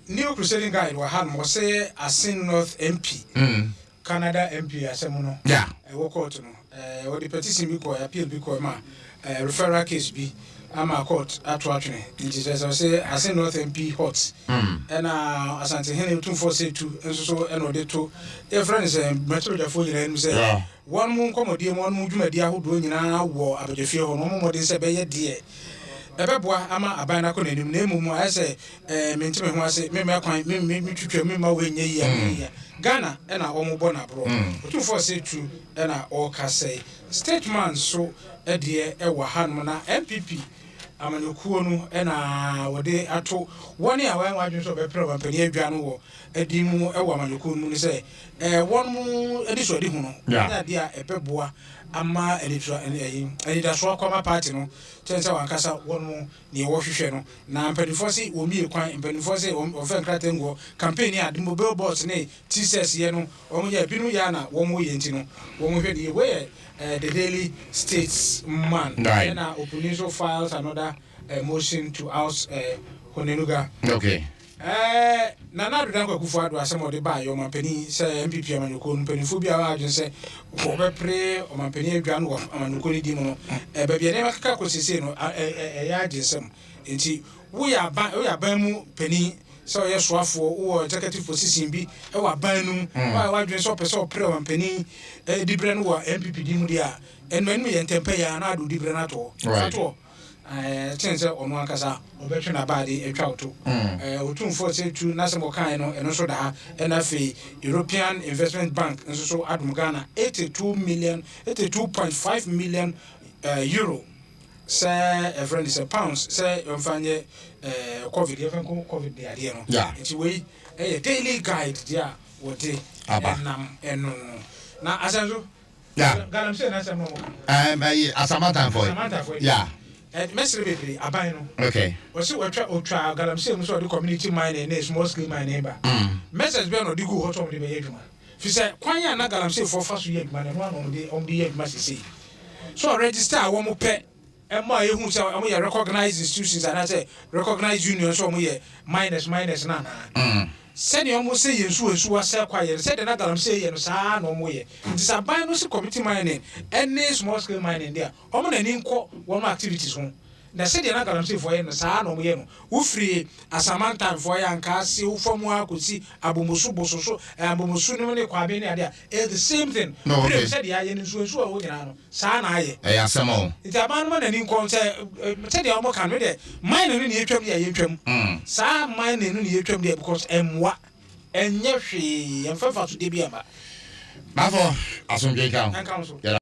New Crusading Guide wɔ ha nom, wɔsɛ Assin North MP, Canada MP asɛm no ɛwɔ court no, wɔde petition bi kɔ, appeal bi kɔ ma referral case bi ama court ato atwene. Nti kyerɛ sɛ ɔsɛ Assin North MP hot, ɛna Asantehene Otumfoɔ Osei Tutu nso so ɛna ɔde to yɛfrɛ no sɛ mmarahyɛbadwafoɔ nyinaa anim sɛ wɔn mu nkɔmmɔdie mu, wɔn mu dwumadi ahodoɔ nyinaa wɔ abadwafie hɔ no, wɔn mmɔden sɛ ɛbɛyɛ deɛ ɛbɛboa ama aban no akɔ n'anim, na mmom ayɛ sɛ mente me ho ase, memmɛ kwan, metwitwa memma wei nyɛ yie a menyɛ yie. Ghana ɛna wɔn bɔ n'aborɔ. Otumfoɔ Osei Tutu ɛna ɔreka sɛ Statesman so ɛdeɛ ɛwɔ hanom, na NPP amanyɔkuo no ɛna wɔde ato wɔn a wɔayɛ wɔn adwene sɛ ɔbɛpere ɔmampanin adwa no wɔ adi mu ɛwɔ amanyɔkuo no mu no sɛ wɔn mu adi so adi ho no ɛnyɛ adeɛ a ɛbɛboa ama anidasoɔ akɔ ama party no, kyɛn sɛ wankasa wɔn mu nea wɔhwehwɛ no. Na mpanimfoɔ se wɔn mie kwan, mpanimfoɔ se wɔn wɔfɛ nkrataa ngu hɔ, campaign ne ade mo billboards ne T-shirts yɛ no, wɔn yɛ ebinom yɛ ana wɔn yɛ, nti no wɔn hwɛ ne yie. Wei yɛ The Daily Statesman. Ɛna Opuni nso files another motion to oust Honyenuga. Nana Addo Dankwa Akufo Addo asɛm a ɔde baa yɛ ɔmampanin sɛ NPP amanyɔkuo no mpanimfoɔ bi a wɔn adwene sɛ wɔbɛpere ɔmampanin adwa no wɔ amanyɔkuo no di mu no, baabi a nneɛma keka kɔ siesie no ɛyɛ agye nsɛm. Nti woyɛ aban mu panin, sɛ ɔyɛ soafoɔ, wowɔ executive position bi ɛwɔ aban no mu, wɔayɛ w'adwene sɛ ɔpɛ sɛ ɔpere ɔmampanin diberɛ no wɔ NPP di mu deɛ a, ɛno anim yɛ ntɛmpɛ yɛ a na ade wo diberɛ no ato hɔ. Fa to hɔ kyɛn sɛ ɔno ankasa ɔbɛtwe n'abaade atwa wo to. Otumfoɔ Osei Tutu n'asɛm ɔkae no, ɛno nso da ha. Ɛna afei European Investment Bank nso so adom Ghana 82 million, 82.5 million euro, sɛ ɛfrɛ no sɛ pounds, sɛ yɛmfa nyɛ COVID, yɛmfa nko COVID de adeɛ no. Nti wei ɛyɛ Daily Guide deɛ a wɔde Aba. ɛnam ɛno no na asɛm so. Galamsey n'asɛm no mo Ɛyi Asamantanfoɔ. Asamantanfoɔ. Mɛsere bebree aban no. Wɔsi wɔtwa otwa galamsey mu sɛ ɔde community mining ne small scale mining ba. Message bɛn na ɔde gu hɔ sɛ ɔmo de bɛyɛ adwuma? Fi sɛ kwan a na galamsey foɔ fa so yɛ adwuma no, ɛno ano ɔmo de yɛ adwuma sese so register a wɔn pɛ ɛmo a ehu sɛ ɔmo yɛ recognized institutions anaasɛ recognized unions sɛ ɔmo yɛ miners na anaa sɛnea ɔmo sɛ yɛ nsuo nsuo asɛ kwa yɛ no, sɛdeɛ na galamsey yɛ no, saa na ɔmo yɛ. Nti sɛ aban no sɛ community mining ɛne small scale mining deɛ, ɔmo n'ani nkɔ wɔn activities ho, na sɛdeɛ na galamsey foɔ yɛ no, saa na ɔmo yɛ no. Wofiri Asamantanfoɔ yɛ Ankaase wofa mu akɔsi Abomosu, Bososo, Abomosu no ne Kwabe ne adeɛ a, it's the same thing. No, okay. Pere sɛdeɛ ayɛ no, nsuo nsuo a ɛwɔ nyinaa no, saa na ayɛ. Ɛyɛ asɛm o. Nti aban no ma n'ani nkɔ sɛ sɛdeɛ ɔmo ka no deɛ, mining no ne yɛtwam deɛ, yɛntwam saa mining no ne yɛtwam deɛ, because ɛmmoa, ɛnyɛ hwee, ɛmfa mfasodeɛ bi ama. Bafo, asomdwe nka ho. Ɛnka ho so. Yɛda